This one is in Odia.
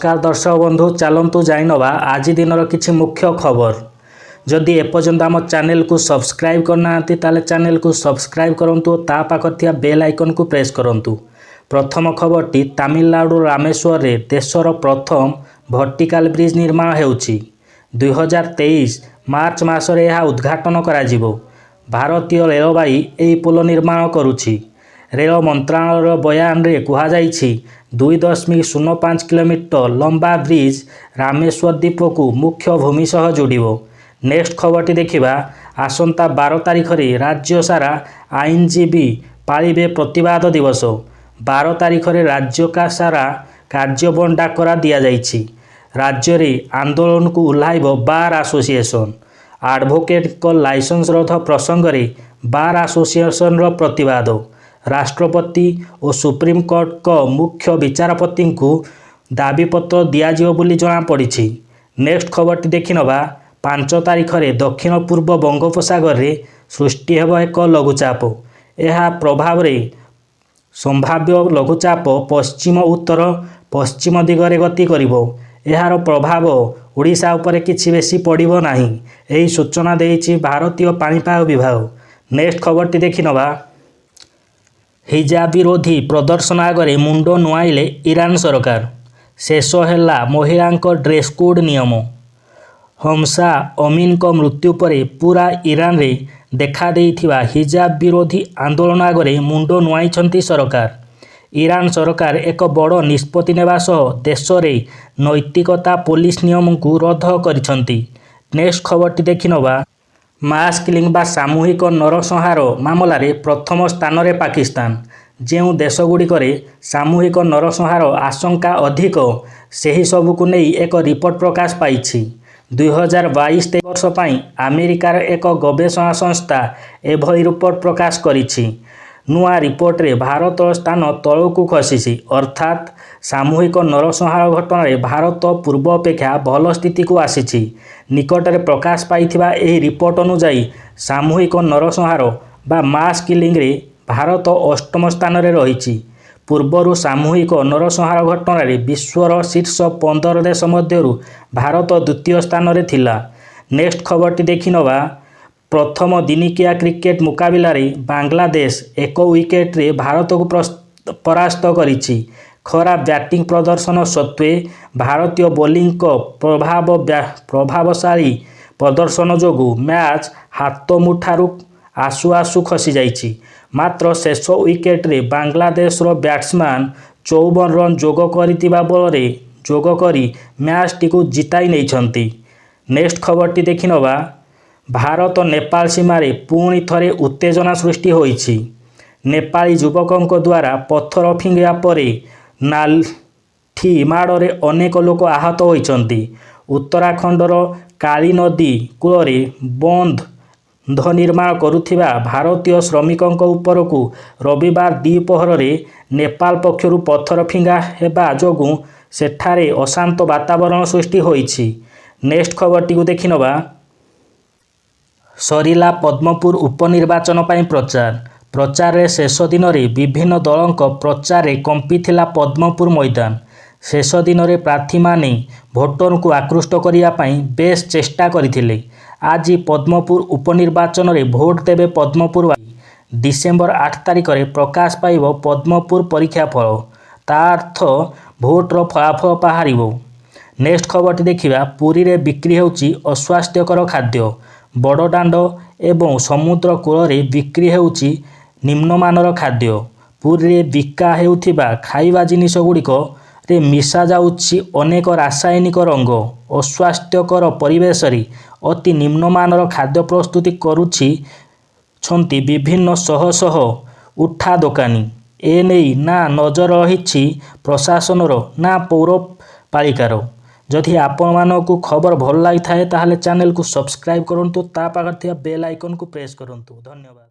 ନମସ୍କାର ଦର୍ଶକ ବନ୍ଧୁ, ଚାଲନ୍ତୁ ଜାଣିନେବା ଆଜି ଦିନର କିଛି ମୁଖ୍ୟ ଖବର। ଯଦି ଏପର୍ଯ୍ୟନ୍ତ ଆମ ଚ୍ୟାନେଲକୁ ସବସ୍କ୍ରାଇବ୍ କରିନାହାନ୍ତି, ତାହେଲେ ଚ୍ୟାନେଲକୁ ସବସ୍କ୍ରାଇବ୍ କରନ୍ତୁ ଓ ତା ପାଖରେ ଥିବା ବେଲ୍ ଆଇକନ୍କୁ ପ୍ରେସ୍ କରନ୍ତୁ। ପ୍ରଥମ ଖବରଟି, ତାମିଲନାଡୁ ରାମେଶ୍ୱରରେ ଦେଶର ପ୍ରଥମ ଭର୍ଟିକାଲ ବ୍ରିଜ୍ ନିର୍ମାଣ ହେଉଛି। 2023 ମାର୍ଚ୍ଚ ମାସରେ ଏହା ଉଦ୍ଘାଟନ କରାଯିବ। ଭାରତୀୟ ରେଳବାଇ ଏହି ପୋଲ ନିର୍ମାଣ କରୁଛି। ରେଳ ମନ୍ତ୍ରଣାଳୟର ବୟାନରେ କୁହାଯାଇଛି, 2.05 କିଲୋମିଟର ଲମ୍ବା ବ୍ରିଜ୍ ରାମେଶ୍ୱର ଦ୍ୱୀପକୁ ମୁଖ୍ୟ ଭୂମି ସହ ଯୋଡ଼ିବ। ନେକ୍ସଟ ଖବରଟି ଦେଖିବା। ଆସନ୍ତା 12 ତାରିଖରେ ରାଜ୍ୟ ସାରା ଆଇନଜୀବୀ ପାଳିବେ ପ୍ରତିବାଦ ଦିବସ। 12 ତାରିଖରେ ରାଜ୍ୟ ସାରା କାର୍ଯ୍ୟବନ୍ଦ ଡାକରା ଦିଆଯାଇଛି। ରାଜ୍ୟରେ ଆନ୍ଦୋଳନକୁ ଓହ୍ଲାଇବ ବାର୍ ଆସୋସିଏସନ। ଆଡଭୋକେଟଙ୍କ ଲାଇସେନ୍ସ ରଦ୍ଦ ପ୍ରସଙ୍ଗରେ ବାର୍ ଆସୋସିଏସନର ପ୍ରତିବାଦ। ରାଷ୍ଟ୍ରପତି ଓ ସୁପ୍ରିମକୋର୍ଟଙ୍କ ମୁଖ୍ୟ ବିଚାରପତିଙ୍କୁ ଦାବିପତ୍ର ଦିଆଯିବ ବୋଲି ଜଣାପଡ଼ିଛି। ନେକ୍ସଟ ଖବରଟି ଦେଖିନେବା। 5 ତାରିଖରେ ଦକ୍ଷିଣ ପୂର୍ବ ବଙ୍ଗୋପସାଗରରେ ସୃଷ୍ଟି ହେବ ଏକ ଲଘୁଚାପ। ଏହା ପ୍ରଭାବରେ ସମ୍ଭାବ୍ୟ ଲଘୁଚାପ ପଶ୍ଚିମ ଉତ୍ତର ପଶ୍ଚିମ ଦିଗରେ ଗତି କରିବ। ଏହାର ପ୍ରଭାବ ଓଡ଼ିଶା ଉପରେ କିଛି ବେଶୀ ପଡ଼ିବ ନାହିଁ। ଏହି ସୂଚନା ଦେଇଛି ଭାରତୀୟ ପାଣିପାଗ ବିଭାଗ। ନେକ୍ସଟ ଖବରଟି ଦେଖିନେବା। ହିଜାବ ବିରୋଧୀ ପ୍ରଦର୍ଶନ ଆଗରେ ମୁଣ୍ଡ ନୁଆଁଇଲେ ଇରାନ ସରକାର। ଶେଷ ହେଲା ମହିଳାଙ୍କ ଡ୍ରେସ୍ କୋଡ୍ ନିୟମ। ମହସା ଅମିନଙ୍କ ମୃତ୍ୟୁ ପରେ ପୂରା ଇରାନରେ ଦେଖାଦେଇଥିବା ହିଜାବ ବିରୋଧୀ ଆନ୍ଦୋଳନ ଆଗରେ ମୁଣ୍ଡ ନୁଆଁଇଛନ୍ତି ସରକାର। ଇରାନ ସରକାର ଏକ ବଡ଼ ନିଷ୍ପତ୍ତି ନେବା ସହ ଦେଶରେ ନୈତିକତା ପୋଲିସ ନିୟମକୁ ରଦ୍ଦ କରିଛନ୍ତି। ନେକ୍ସଟ ଖବରଟି ଦେଖିନେବା। ମାସ୍ କିଲିଂ ବା ସାମୂହିକ ନରସଂହାର ମାମଲାରେ ପ୍ରଥମ ସ୍ଥାନରେ ପାକିସ୍ତାନ। ଯେଉଁ ଦେଶଗୁଡ଼ିକରେ ସାମୂହିକ ନରସଂହାର ଆଶଙ୍କା ଅଧିକ, ସେହି ସବୁକୁ ନେଇ ଏକ ରିପୋର୍ଟ ପ୍ରକାଶ ପାଇଛି। 2022 ବର୍ଷ ପାଇଁ ଆମେରିକାର ଏକ ଗବେଷଣା ସଂସ୍ଥା ଏଭଳି ରିପୋର୍ଟ ପ୍ରକାଶ କରିଛି। ନୂଆ ରିପୋର୍ଟରେ ଭାରତର ସ୍ଥାନ ତଳକୁ ଖସିଛି। ଅର୍ଥାତ୍ ସାମୂହିକ ନରସଂହାର ଘଟଣାରେ ଭାରତ ପୂର୍ବ ଅପେକ୍ଷା ଭଲ ସ୍ଥିତିକୁ ଆସିଛି। ନିକଟରେ ପ୍ରକାଶ ପାଇଥିବା ଏହି ରିପୋର୍ଟ ଅନୁଯାୟୀ, ସାମୂହିକ ନରସଂହାର ବା ମାସ୍ କିଲିଂରେ ଭାରତ ଅଷ୍ଟମ ସ୍ଥାନରେ ରହିଛି। ପୂର୍ବରୁ ସାମୂହିକ ନରସଂହାର ଘଟଣାରେ ବିଶ୍ୱର ଶୀର୍ଷ 15 ଦେଶ ମଧ୍ୟରୁ ଭାରତ ଦ୍ୱିତୀୟ ସ୍ଥାନରେ ଥିଲା। ନେକ୍ସଟ ଖବରଟି ଦେଖିନେବା। ପ୍ରଥମ ଦିନିକିଆ କ୍ରିକେଟ ମୁକାବିଲାରେ ବାଂଲାଦେଶ 1 ୱିକେଟରେ ଭାରତକୁ ପରାସ୍ତ କରିଛି। ଖରାପ ବ୍ୟାଟିଂ ପ୍ରଦର୍ଶନ ସତ୍ତ୍ୱେ ଭାରତୀୟ ବୋଲିଂଙ୍କ ପ୍ରଭାବଶାଳୀ ପ୍ରଦର୍ଶନ ଯୋଗୁଁ ମ୍ୟାଚ୍ ହାତମୁଠାରୁ ଆସୁ ଆସୁ ଖସିଯାଇଛି। ମାତ୍ର ଶେଷ ୱିକେଟରେ ବାଂଲାଦେଶର ବ୍ୟାଟ୍ସମ୍ୟାନ୍ 54 ରନ୍ ଯୋଗ କରିଥିବା ବଳରେ ଯୋଗ କରି ମ୍ୟାଚ୍ଟିକୁ ଜିତାଇ ନେଇଛନ୍ତି। ନେକ୍ସଟ ଖବରଟି ଦେଖିନେବା। ଭାରତ ନେପାଳ ସୀମାରେ ପୁଣି ଥରେ ଉତ୍ତେଜନା ସୃଷ୍ଟି ହୋଇଛି। ନେପାଳୀ ଯୁବକଙ୍କ ଦ୍ୱାରା ପଥର ଫିଙ୍ଗିବା ପରେ ଲାଠି ମାଡ଼ରେ ଅନେକ ଲୋକ ଆହତ ହୋଇଛନ୍ତି। ଉତ୍ତରାଖଣ୍ଡର କାଳି ନଦୀ କୂଳରେ ବନ୍ଧ ନିର୍ମାଣ କରୁଥିବା ଭାରତୀୟ ଶ୍ରମିକଙ୍କ ଉପରକୁ ରବିବାର ଦ୍ୱିପ୍ରହରରେ ନେପାଳ ପକ୍ଷରୁ ପଥର ଫିଙ୍ଗା ହେବା ଯୋଗୁଁ ସେଠାରେ ଅଶାନ୍ତ ବାତାବରଣ ସୃଷ୍ଟି ହୋଇଛି। ନେକ୍ସଟ ଖବରଟିକୁ ଦେଖିନେବା। ସରିଲା ପଦ୍ମପୁର ଉପନିର୍ବାଚନ ପାଇଁ ପ୍ରଚାର। ପ୍ରଚାରରେ ଶେଷ ଦିନରେ ବିଭିନ୍ନ ଦଳଙ୍କ ପ୍ରଚାରରେ କମ୍ପିଥିଲା ପଦ୍ମପୁର ମଇଦାନ। ଶେଷ ଦିନରେ ପ୍ରାର୍ଥୀମାନେ ଭୋଟରଙ୍କୁ ଆକୃଷ୍ଟ କରିବା ପାଇଁ ବେଶ୍ ଚେଷ୍ଟା କରିଥିଲେ। ଆଜି ପଦ୍ମପୁର ଉପନିର୍ବାଚନରେ ଭୋଟ ଦେବେ ପଦ୍ମପୁରବାସୀ। ଡିସେମ୍ବର 8 ତାରିଖରେ ପ୍ରକାଶ ପାଇବ ପଦ୍ମପୁର ପରୀକ୍ଷା ଫଳ। ତା ଅର୍ଥ ଭୋଟର ଫଳାଫଳ ବାହାରିବ। ନେକ୍ସଟ ଖବରଟି ଦେଖିବା। ପୁରୀରେ ବିକ୍ରି ହେଉଛି ଅସ୍ୱାସ୍ଥ୍ୟକର ଖାଦ୍ୟ। ବଡ଼ଦାଣ୍ଡ ଏବଂ ସମୁଦ୍ର କୂଳରେ ବିକ୍ରି ହେଉଛି ନିମ୍ନମାନର ଖାଦ୍ୟ। ପୁରୀରେ ବିକା ହେଉଥିବା ଖାଇବା ଜିନିଷଗୁଡ଼ିକରେ ମିଶାଯାଉଛି ଅନେକ ରାସାୟନିକ ରଙ୍ଗ। ଅସ୍ୱାସ୍ଥ୍ୟକର ପରିବେଶରେ ଅତି ନିମ୍ନମାନର ଖାଦ୍ୟ ପ୍ରସ୍ତୁତି କରୁଛନ୍ତି ବିଭିନ୍ନ ଶହ ଶହ ଉଠା ଦୋକାନୀ। ଏନେଇ ନା ନଜର ରହିଛି ପ୍ରଶାସନର ନା ପୌରପାଳିକାର। ଯଦି ଆପଣମାନଙ୍କୁ ଖବର ଭଲ ଲାଗିଥାଏ, ତାହେଲେ ଚ୍ୟାନେଲକୁ ସବସ୍କ୍ରାଇବ୍ କରନ୍ତୁ, ତା ପାଖରେ ଥିବା ବେଲ୍ ଆଇକନ୍କୁ ପ୍ରେସ୍ କରନ୍ତୁ। ଧନ୍ୟବାଦ।